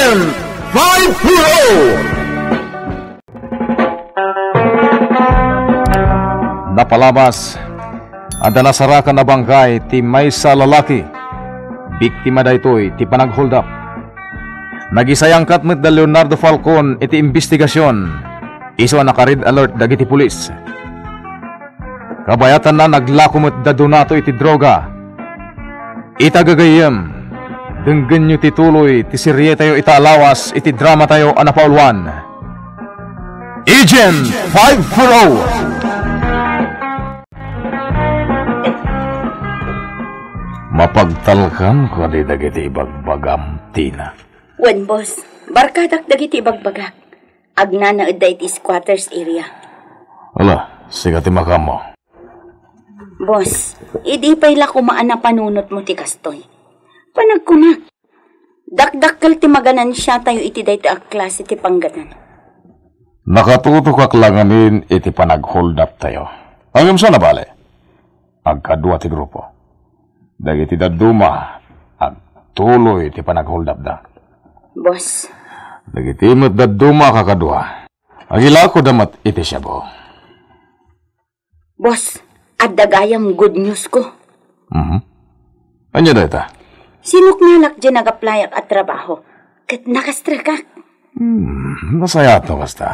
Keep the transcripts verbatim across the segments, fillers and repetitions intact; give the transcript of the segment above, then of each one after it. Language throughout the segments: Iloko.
Five four oh. Napalabas, adda nasarakan a bangkay ti maysa a lalaki. Biktima daytoy ti panagholdap. Nagisayangkat met da Leonardo Falcon iti imbestigasion. Isu a naka-red alert dagiti pulis. Kabayatanna, naglako met da Donato iti droga. Ita gagayyem, denggenyo ti tuloy ti serietayo ita a lawas iti dramatayo a napauluan, Agent five four oh. Mapagtalkan kadi dagiti ibagbagam, Tina? Wen, boss. Barkadak dagiti ibagbagak. Agnanaedda iti squatters area. Ala, sika ti makammo. Boss, idi pay la koma a napanunotmo ti kastoy. Panagkunak, dakdakkel ti maganansiatayo iti daytoy a klase ti panggadan. Nakatutokak la ngamin iti panagholdaptayo. Ngem saan a bale, agkadua ti grupo. Dagiti dadduma, agtuloy ti panagholdapda. Boss. Dagiti met dadduma a kakadua, agilakoda met iti Cebu. Boss, adda gayam good news ko. Mhm. Ania dayta? Sinuknalak diay nag-applyak a trabaho, ket nakastrekak. Hmm, nasayaat no kasta.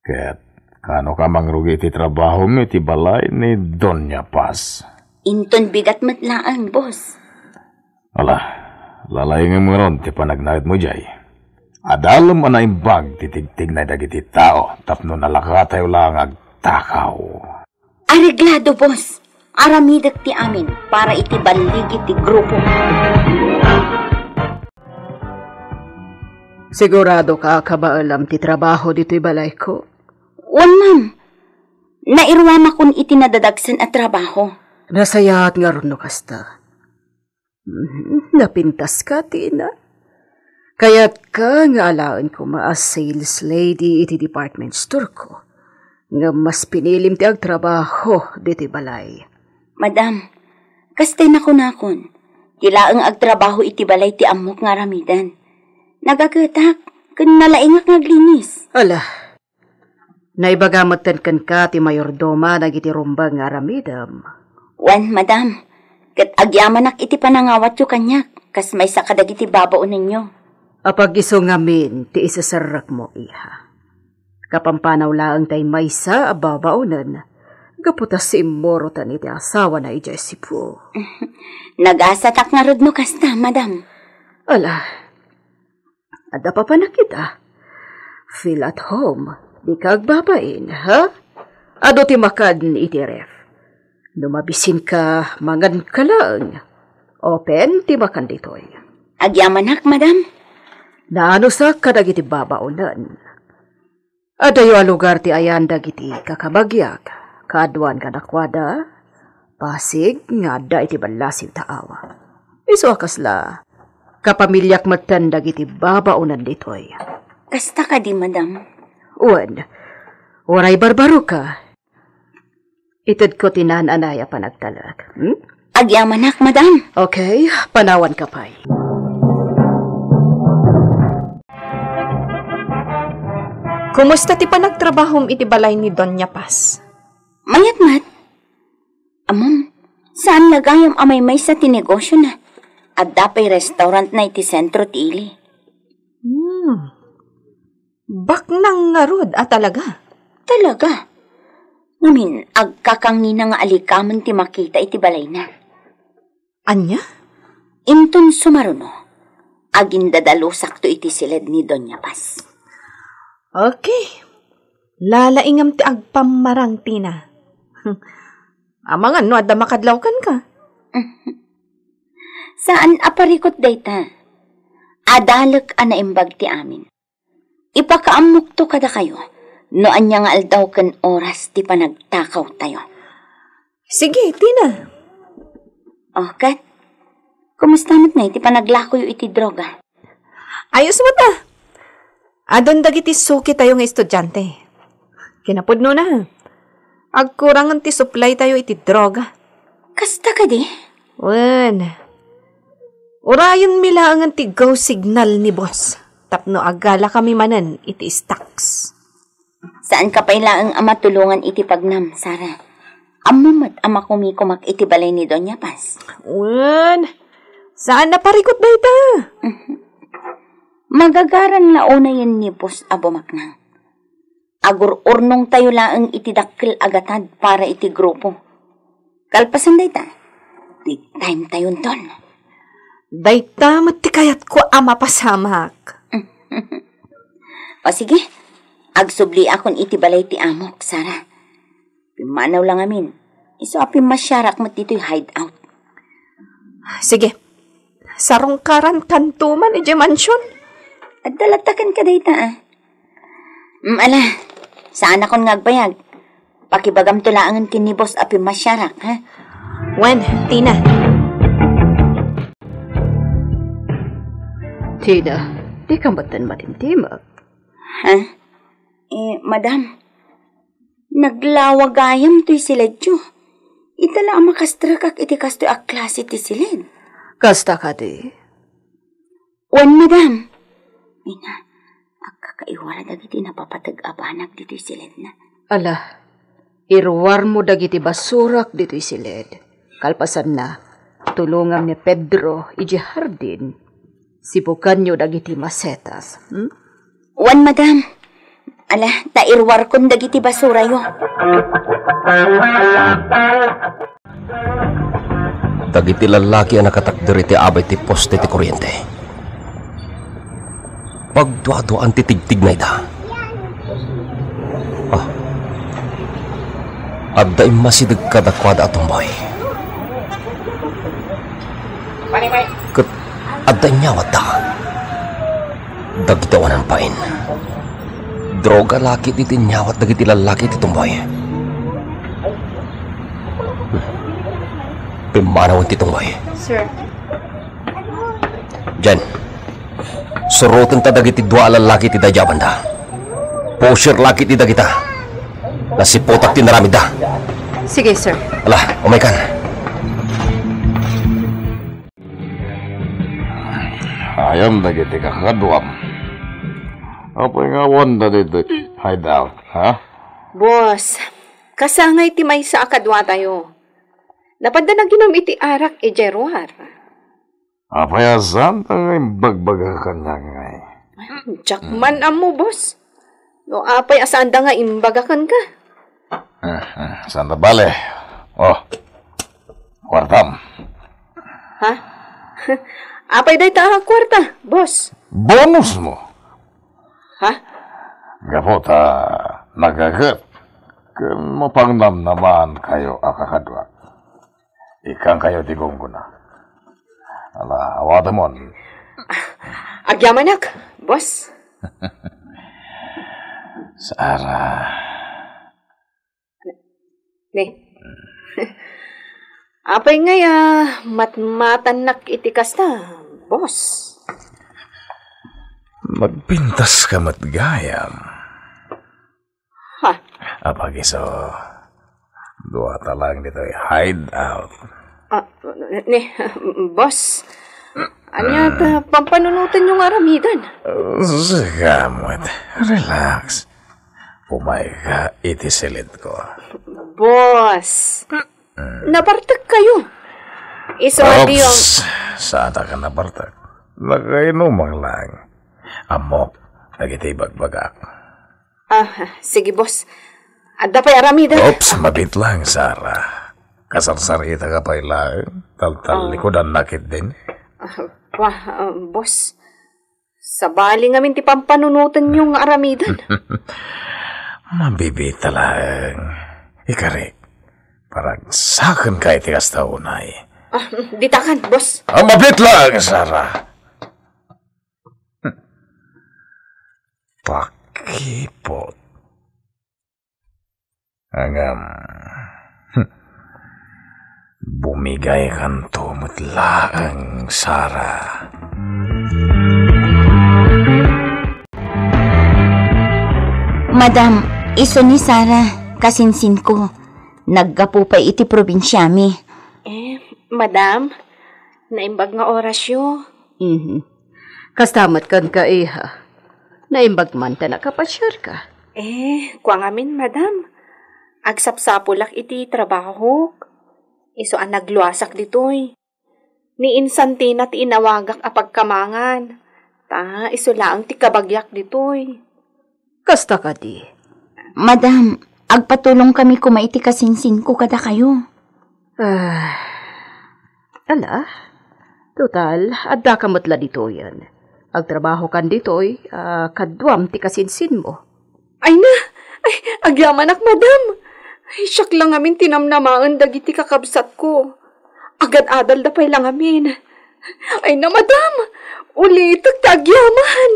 Ket kano ka mangrugi iti trabahomi iti balay ni Doña Paz? Inton bigat met laeng, boss. Ala, lalaingem ngarud ti panagnaedmo idiay. Adalem a naimbag ti tigtignay dagiti tao tapno nalakatayo la nga agtakaw. Areglado, boss. Aramidek ti amin para iti balligi ti grupo. Sigurado ka a kabaelam ti trabaho ditoy balayko? Wen, ma'am. Nairuamakon iti nadadagsen a trabaho. Nasayaat ngarud no kasta. Mhm, napintaska, Tina. Kayatka nga alaen koma a sales lady iti department store ko. Ngem mas pinilim ti agtrabaho ditoy balay. Madam, kasta ti nakunakon, ti laeng agtrabaho iti balay ti ammok nga aramiden. Nagagetak, ken nalaingak nga aglinis. Ala, naibaga metten kenka ti mayordoma dagiti rumbeng nga aramidem. Wen, madam, ket agyamanak iti panangawatyo kaniak, kas maysa kadagiti babaonenyo. Apag isu ngamin ti iseserrekmo, iha. Kapampanaw laeng tay maysa a babaonen, gapu ta simmuroten iti asawana idiay Cebu. Nagasatak ngarud no kasta, madam. Ala, adda papanakita. Feel at home. Dika agbabain, ha? Adu ti makan iti ref. No mabisinka, manganka laeng. Open ti makan ditoy. Agyamanak, madam. Naanusak kadagiti babaonen. Adayo a lugar ti ayan dagiti kakabagiak, kaaduan kadakuada, Pasig nga adda iti ballasiw ta awa. Isu a kasla, kapamiliak metten dagiti babaonen ditoy. Kasta kadi, madam? Wen, uray barbaroka. Itedko ti naan-anay a panagtalek. Hmm? Agyamanak, madam. Okay, panawanka pay. Kumusta ti panagtrabahom iti balay ni Doña Paz? Mayat met. Ammom, saan la gayam a maymaysa ti negosiona. Adda pay restaurantna iti sentro ti ili. Hmm. Baknang ngarud a talaga? Talaga. Ngamin, agkakangina nga alikamen ti makita iti balayna. Ania? Inton sumaruno, agindadalusakto iti siled ni Doña Paz. Okay. Lalaingam ti agpammarang, Tina. Amangan no adda makadlaw kenka. Saan a parikut dayta. Adalek a naimbag ti amin. Ipakaammokto kadakayo no ania nga aldaw ken oras ti panagtakawtayo. Sige, Tina. O, ket? Kumusta met ngay ti panaglakoyo iti droga? Ayos met a. Adun dagiti sukitayo nga estudiante. Kinapudnona, agkurangen ti supplytayo iti droga. Kasta kadi? Wen. Urayenmi laengen ti go signal ni boss tapno agalakami manen iti stocks. Saanka pay laeng a matulongan iti pagnam, Sara. Ammo met a makumikumak iti balay ni Doña Paz. Wen, saan a parigot dayta. Magagaran la unayen ni boss a bumaknang. Agur-urnongtayo laeng iti dakkel a gatad para iti grupo. Kalpasan dayta, big time tayonton. Dayta met ti kayatko a mapasamak. O sige, agsubliakon iti balay ti amok, Sara. Pimmanaw lang amin. Isu a pimmasiarak met ditoy hideout. Sige. Sarungkaran kanto man idiay mansion. Adda latta kenka dayta, ah. Mm, ala, saanakon nga agbayag. Pakibagamto laengen ken ni boss a pimmasiarak, ha? Wen, Tina. Tina, dika met matimtimek. Ha? Eh, madam, naglawa gayam toy siledyo. Ita la a makastrekak iti kastoy a klase ti siled. Kasta kadi? Wen, madam. Ina, agkakaiwara dagiti napapateg a banag ditoy siledna. Ala, iruarmo dagiti basurak ditoy siled. Kalpasanna, tulongam ni Pedro idiay hardin. Sibukanyo dagiti masetas, hmm? Wen, madam. Ala, ta iruarkon dagiti basurayo. Dagiti lallaki a nakatakder iti abay ti poste ti koriente. Pagduaduaan ti tigtignayda. Ah. Adda immasideg kadakuada a tumboy. Ket adda inyawatda. Dagiti awanan pain. Droga la ketdi ti inyawat dagiti lallaki iti tumboy. Pimmanawen ti tumboy. Sir. Jen, surotenta dagiti dua a lallaki ti daydiay a banda. Pusher la ketdi dagita. Nasiputak ti inaramidda. Sige, sir. Ala, umaykan. Ayan dagiti kakaduam. Apay nga awanda ditoy hideout, ha? Boss, kasangay ti maysa a kaduatayo. Napadda naginom iti arak idiay ruar. Apay a saanta nga imbagbagakan ngay? Diak man ammo, boss. No apay a saanda nga imbagakan ka? Ah, ah, saanta bale. Oh, kuartam. Ha? Apay dayta a kuarta, boss? Bonus mo. Ha? Gapu ta nagaget ken mapangnamnamaan kayo a kakadua. Ikkan kayo ti gunggona. Ala, awatemon. Agyamanak, boss. Sara. Ne. Apay ngay a matmatannak iti kasta, boss? Magpintas ka met gayam. Ha? Apag isu, duata lang ditoy hideout. Ah, ne, boss. Ania ta pampanunotenyo nga aramiden? Sika met, relax. Pumayka iti silidko. Boss, nabartek kayo. Isu a diyong Oops, saanka nabartek. Nakainumak lang. Ammok dagiti ibagbagak. Ah, sige, boss. Adda pay aramidek. Oops, mabit lang, Sara. Kasarsaritaka pay laeng. Taltallikudannak ketdin. Ah, wa, ah, boss. Sabali ngamin ti pampanunotenyo nga aramiden. Mabibita laeng. Ikarik, paragsakenka iti kasta unay. Ah, ditakan, boss. Ah, mabit laeng, Sara. Pakipot. Ngem, bumigaykanto met laeng, Sara. Madam, isu ni Sara, kasinsinko. Naggapu pay iti probinsiami. Eh, madam, Naimbag nga orasyo. Mhm. Kasta met kenka, iha. Naimbag man ta nakapasiarka. Eh, kua ngamin, madam. Agsapsapulak iti trabahok. Isu a nagluasak ditoy. Ni Insantina ti inawagak a pagkamangan. Ta isu laeng ti kabagiak ditoy. Kasta kadi. Madam, agpatulongkami koma iti kasinsinko kadakayo. Ah, ala, total, addaka met la ditoyen. Agtrabahokan ditoy, ah, kaduam ti kasinsinmo. Ay na! Ay, agyamanak, madam! Ay, siak la ngamin ti namnamaen dagiti kakabsatko. Agad-adalda pay la ngamin. Ay na, madam! Ulitek ti agyaman!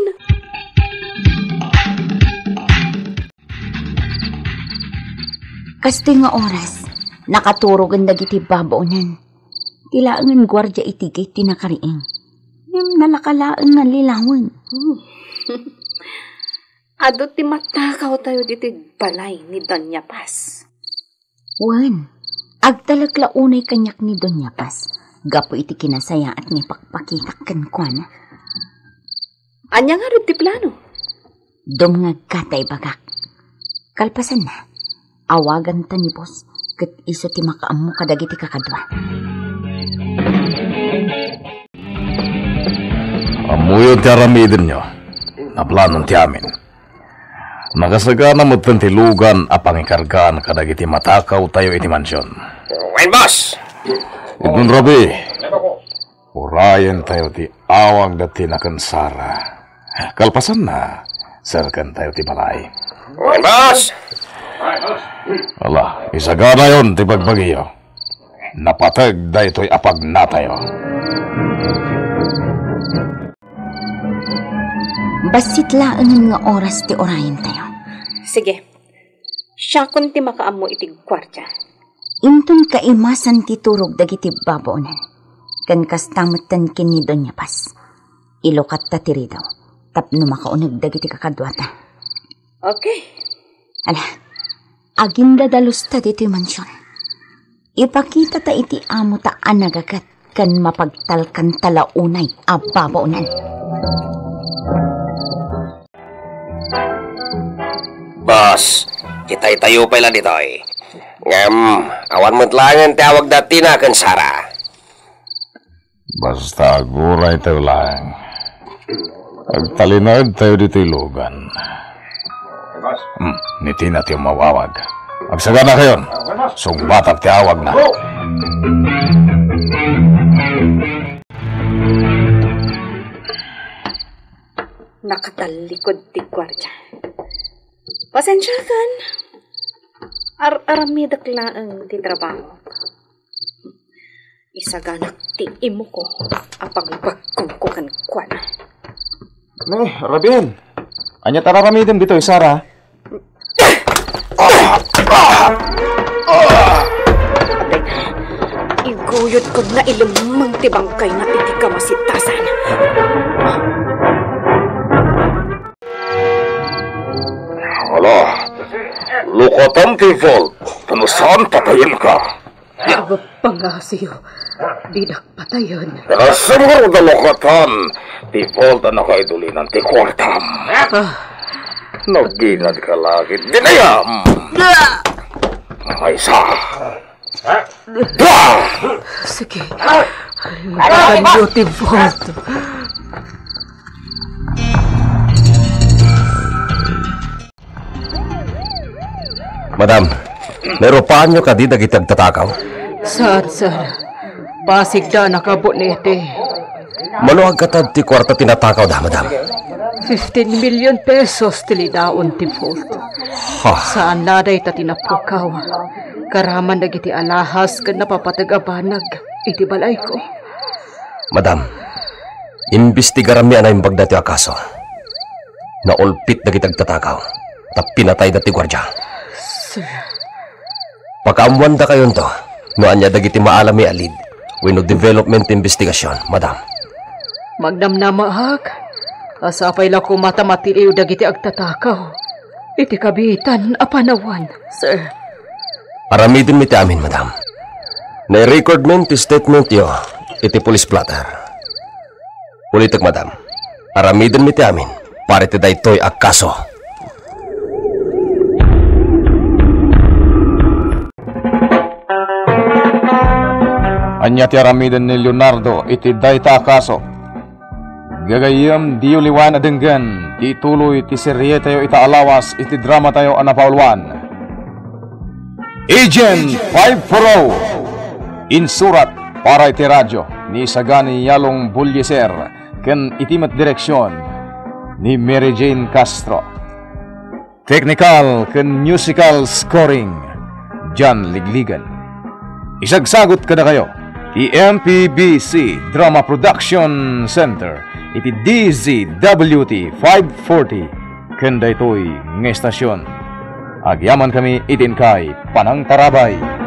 Kastoy nga oras, nakaturogen dagiti babaonen. Ti laengen guardia iti gate ti nakariing. Ngem nalaka laeng nga lilawen. Adu ti matakawtayo ditoy balay ni Doña Paz. Wen, agtalek la unay kaniak ni Doña Paz gapu iti kinasayaat nga ipakpakitak kenkuana. Ania ngarud ti plano? Dumngegka ta ibagak. Kalpasanna, awaganta ni boss ket isu ti makaammo kadagiti kakadua. Ammoyo ti aramidenyo. Naplanon ti amin. Nakasagana metten ti lugan a pangikargaan kadagiti matakawtayo iti mansion. Wen, boss! Idnon rabii, urayentayo ti awagda Tina ken Sara. Kalpasanna, serkentayo ti balay. Wen, boss! Ala, isaganayon ti bagbagiyo. Napateg daytoy a pagnatayo. Bassit laengen nga oras ti urayentayo. Sige. Siakon ti makaammo iti guardia. Inton kaimasan ti turog dagiti babaonen, ken kasta metten ken ni Doña Paz. Ilukatta ti ridaw tapno makauneg dagiti kakaduata. Okay. Ala, agindadalusta ditoy mansion. Ipakitata iti amota a nagaget ken mapagtalkanta la unay a babaonen. Boss, itaytayo pay la ditoy. Ngem, awan met laengen ti awagda Tina ken Sara. Basta aguraytayo laeng. Agtalinaedtayo ditoy lugan. Hmm, ni Tina ti umawawag. Agsaganakayon. Sungbatak ti awagna. Nakatallikod ti guardia. Pasensiakan. Ar-aramidek laeng ti trabaho. Isaganak ti imuko a pagbagkongko kenkuana. Ne, Rabiel. Ania ti ar-aramidem ditoy, Sara? Iguyod ko nga ilemmeng ti bangkayna iti kamasitasan. Hala, lukatam ti vault. Tano saan patayenka? Agpangasiyo, dinak patayen. Nasumaro da lukatan ti vault a nakaidulinan ti kuartam. Ah. Naginad ka lagi, dinayam! Maysa! Dua! Sige. Lukatan niyo ti vault. Madam, nairupaanyo kadi dagiti agtatakaw? Saan, sir? Pasigda a nakabutnete. Mano agkatad ti kuarta ti natakawda, madam? Fifteen million pesos ti lidaon ti vault. Ha. Saan la dayta ti napukkaw. Karaman dagiti alahas ken napapateg a banag iti balayko. Madam, imbestigarammi a naimbag daytoy a kaso. Naulpit dagiti agtatakaw, ta pinatayda ti guardia. Sir. Pakaammoandakayonto no ania dagiti maalami a lead wenno development ti investigasyon, madam. Magnamnamaak, a sapay la koma ta matiliw dagiti agtatakaw iti kabiitan a panawan, sir. Aramidenmi ti amin, madam. Nairecordmen ti statementyo iti police blotter. Ulitek, madam, aramidenmi ti amin para iti daytoy a kaso. Ania ti aramiden ni Leonardo iti dayta a kaso? Gagayyem, diyo liwan a denggen ti ituloy ti serietayo ita a lawas iti dramatayo a napauluan, Agent five four oh. Insurat para iti radyo ni Sagani Yalong Bullieser ken iti met direksion ni Mary Jane Castro. Technical ken musical scoring, John Ligligan. Isagsagut kadakayo ti M P B C Drama Production Center iti D Z W T five forty ken daytoy nga estasion. Agyamankami iti inkay panangtarabay.